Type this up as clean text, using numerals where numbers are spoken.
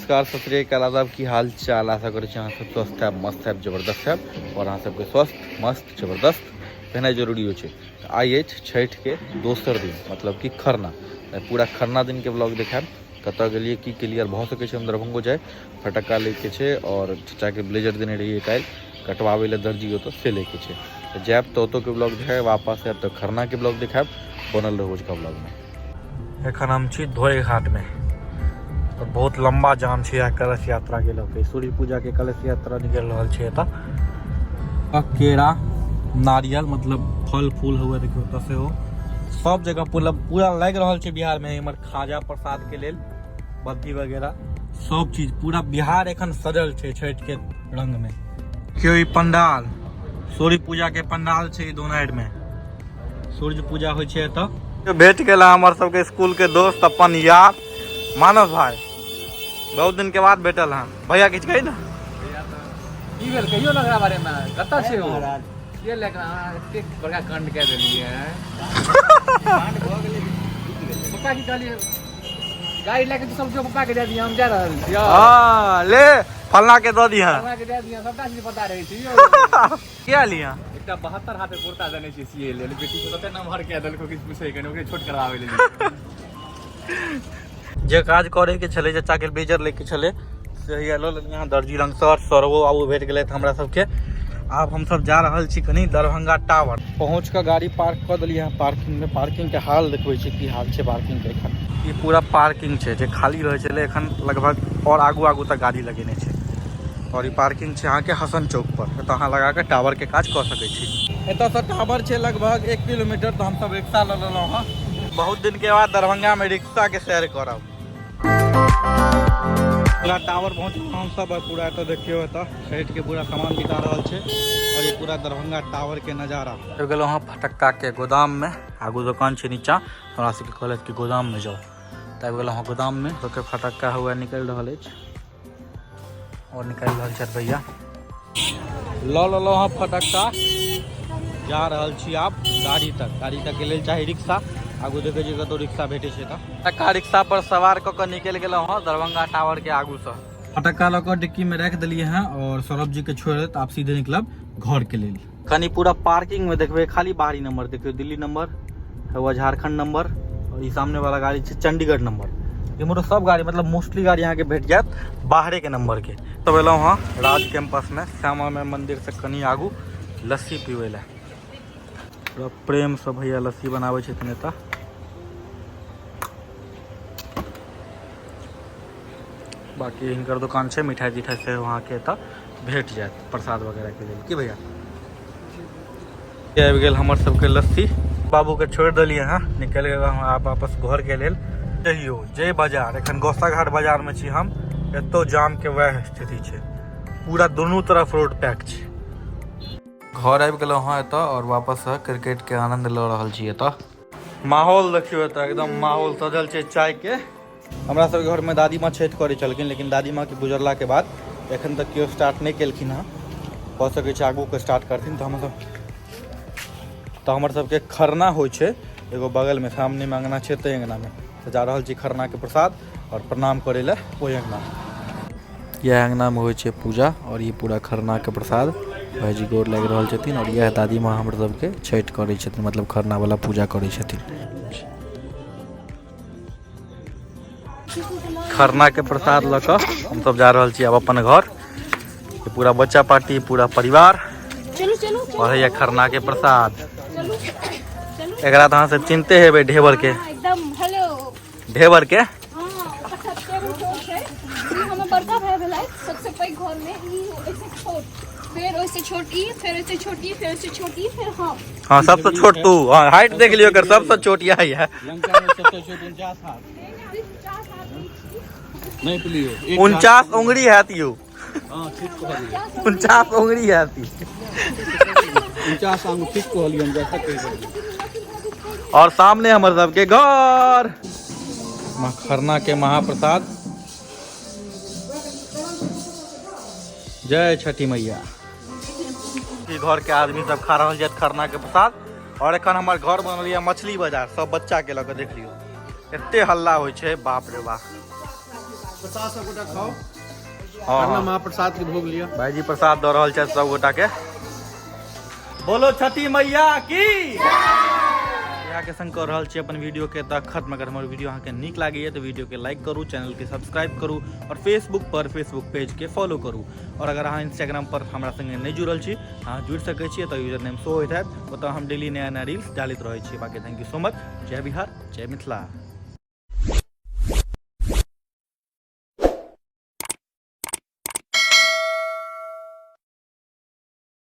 नमस्कार, सत श्री अकाल, आदाब, की हाल चाल। आशा करै छी अहाँ सब स्वस्थ हैब, मस्त हैब, जबरदस्त हैब। और अहाँ सबके स्वस्थ, मस्त, जबरदस्त भेनाइ जरूरी होइ छै। तऽ आइ अछि छठिके दोसर दिन, मतलब कि खरना। तऽ पूरा खरना दिनके ब्लॉग देखायब, कतऽ गेलियै, की केलियै। आओर भऽ सकै छै हम दरभंगो जाय, फटक्का लैके छै और चचाके ब्लेजर देने रहियै काल्हि कटवाबै लए दर्जी ओतऽ से लैके छै। तऽ जायब तऽ ओतोके ब्लॉग देखायब, वापस आयब तऽ खरनाके ब्लॉग देखायब। बनल रहू अजुका ब्लॉगमे। एखन हम छी धोए घाटमे और बहुत लंबा जाम छै यहाँ कलश यात्रा के लऽ के। सूर्य पूजा के कलश यात्रा निकल रहल छै एतऽ। केरा, नारियल, मतलब फल फूल हुए देखियौ ओतऽ सेहो सब जगह पूरा पूरा लागि रहल छै। बिहार में इमहर खाजा प्रसाद के लेल बत्ती वगैरह सब चीज, पूरा बिहार एखन सजल छै छठि के रंग में। देखियौ ई पंडाल, सूर्य पूजा के पंडाल छै। दोनारि में सूर्य पूजा होइ छै। एतऽ भेट गेल हमर सबके स्कूल के दोस्त, अपन यार मानस भाई। बहुत दिन के बाद भेटल हन। भैया, किछु कही ना। की भेल, कहियो ना एकरा बारे में। कतऽ छै ओ? के लए कऽ अहाँ एतेक बड़का कांड कए देलियै? पप्पा की कहलियै? गाड़ी लए कऽ सब पप्पा के दए दिअ, हम जा रहल छी। हाँ, ले फलना के दऽ दिहऽ। फलना के दए दिअ। सबटा चीज पता रहै छै यौ। किया लिया? एकटा 72 हाथ के कुर्ता देने छियै सिए लेल बेटी के, तते नमहर कए देलको, किछु पूछै के नहि, ओकरे छोट करबाबै लेल। जे काज करे के छलै, चाचा के ब्लेजर लैके छलै, से हैया लऽ लेलियै अहाँ दर्जी रंग। सर सरवो आबू भेट गेलथि हमरा सबके। आब हमसब जा रहल छी कनि दरभंगा टावर। पहुँच कऽ गाड़ी पार्क कऽ देलियै हँ पार्किंग में। पार्किंग के हाल देखबै छी, की हाल छै पार्किंग के एखन। ई पूरा पार्किंग छै जे खाली रहै छलै, एखन लगभग और आगू आगू तक गाड़ी लगेने छै। और ई पार्किंग छै अहाँके हसन चौक पर। एतऽ अहाँ लगा कऽ टावर के काज कऽ सकै छी। एतऽसँ टावर छै लगभग 1 किलोमीटर, तऽ हमसब रिक्शा लऽ लेलहुँ हँ। बहुत दिन के बाद दरभंगा में रिक्शा के सैर करब। पूरा टावर पहुँच हमसब पूरा। एतऽ देखियौ, एतऽ छठि के पूरा सामान बिका रहल छै और ई पूरा दरभंगा टावर के नजारा। आबि गेलहुँ हँ फटक्का के गोदाम में। आगू दोकान छै, नीचा हमरा सबके कहलथि कि गोदाम में जाउ, तऽ आबि गेलहुँ हँ गोदाम में। ओकर फटक्का हुआ निकलि रहल अछि और निकालि रहल छथि भैया। लऽ लेलहुँ हँ फटक्का, जा रहल छी आब गाड़ी तक। गाड़ी तक के लेल चाही रिक्शा। आगू देखै छी कतहु रिक्शा भेटै छै तऽ। फटक्का रिक्शा पर सवार कऽ कऽ निकलि गेलहुँ हँ दरभंगा टावर के आगूसँ। फटक्का लऽ कऽ डिक्की में राखि देलियै हँ और सौरभ जी के छोड़ि आब सीधे निकलब घर के लेल। कनि पूरा पार्किंग में देखबै, खाली बाहरी नंबर देखियौ। दिल्ली नंबर हुआ, झारखंड नंबर और ई सामने वाला गाड़ी छै चंडीगढ़ नंबर। इम्हरो सब गाड़ी, मतलब मोस्टली गाड़ी अहाँके भेट जायत बाहरे के नंबर के। तब एलहुँ हँ राज कैंपस में, श्यामा माई मंदिर से कनि आगू, लस्सी पीबै लए। पूरा प्रेम से भैया लस्सी बनाबै छथिन एतऽ। बाकी हिनकर दोकान छै, मिठाई तिठाई सेहो अहाँके एतऽ भेट जायत प्रसाद वगैरह के लेल। की भैया, आबि गेल हमर सबके लस्सी। बाबू के छोड़ि देलियै हँ, निकलि गेल हम आब वापस घर के लेल। कहियो जय बाजार, एखन गौसाघाट बाजार में छी हम। एतौ जाम के वएह स्थिति छै, पूरा दुनू तरफ रोड पैक छै। घर आबि गेलहुँ हँ एतऽ और वापस क्रिकेट के आनंद लऽ रहल छी। एतऽ माहौल देखियौ, एतऽ एकदम माहौल सजल छै चाय के। हमरा सबके घरमे दादी माँ छठि करै छलखिन, लेकिन दादी माँके गुजरलाके बाद एखन तक केओ स्टार्ट नहि केलखिन हँ। भऽ सकै छै आगूके स्टार्ट करथिन। तऽ हमसब तऽ हमर सबके खरना होइ छै एगो बगलमे, सामनेमे अङ्गना छै, ताहि अङ्गनामे तऽ जा रहल छी खरनाके प्रसाद आओर प्रणाम करै लए ओहि अङ्गना। इएह अङ्गनामे होइ छै पूजा आओर ई पूरा खरनाके प्रसाद। भाइजी गोर लागि रहल छथिन आओर इएह दादी माँ हमर सबके छठि करै छथिन, मतलब खरनावला पूजा करै छथिन। खरना के प्रसाद लऽ कऽ हमसब जा रहल छी आब अपन घर। ये पूरा बच्चा पार्टी, पूरा परिवार। चलू चलू। और हैया खरना के प्रसाद। चलू चलू। एकरा तऽ अहाँ सब चिन्हते हेबै, ढेबर के। हाँ, एकदम हेलो। ढेबर के। हाँ, 75 गो टोल छै। ई हमर बड़का भाय भेलै सबसे पैघ घर में। ई ओहिसे छोट, फेर ओहिसे छोट ई, फेर ओहिसे छोट ई, फेर ओहिसे छोट ई, फेर हम। हाँ, सबसे छोट तू। हाँ, हाइट देख लियो एकर, सबसे छोट यह है। लंका में सबसे छोट 49 हाथ नहीं पिलियो। 49 उंगली हैत यौ। हाँ, ठीक कहलियै। 49 उंगली हैत ई। 49 आंगुर, ठीक कहलियै हम, जैसा कहि देलियै। और सामने हमर सबके घर। खरना के महाप्रसाद। जय छठी मैया। ई घर के आदमी सब खा रहल छथि खरना के प्रसाद। और एखन हमर घर बनल यऽ मछली बाजार, सब बच्चा के लऽ कऽ। देख लियौ, एते हल्ला होइ छै, बाप रे बाप। प्रसाद सब गोटा खाओ। हाँ। खरना महाप्रसाद के भोग लिया। भाईजी प्रसाद दऽ रहल छथि सब गोटा के। बोलो छठी मैया की। इएह के संग कऽ रहल छी अपन वीडियो के तऽ खत्म। अगर हमर वीडियो अहाँके नीक लागैए तऽ वीडियो के लाइक करू, चैनल के सब्सक्राइब करू और फेसबुक पर फेसबुक पेज के फॉलो करू। और अगर अहाँ इंस्टाग्राम पर हमरा संगे नहि जुड़ल छी, अहाँ जुड़ि सकै छी। एतऽ यूजर नेम शो होइत हैत, ओतऽ हम डेली नया नया रील्स डालैत रहै छी। बाकी thank you so much. जय बिहार, जय मिथिला।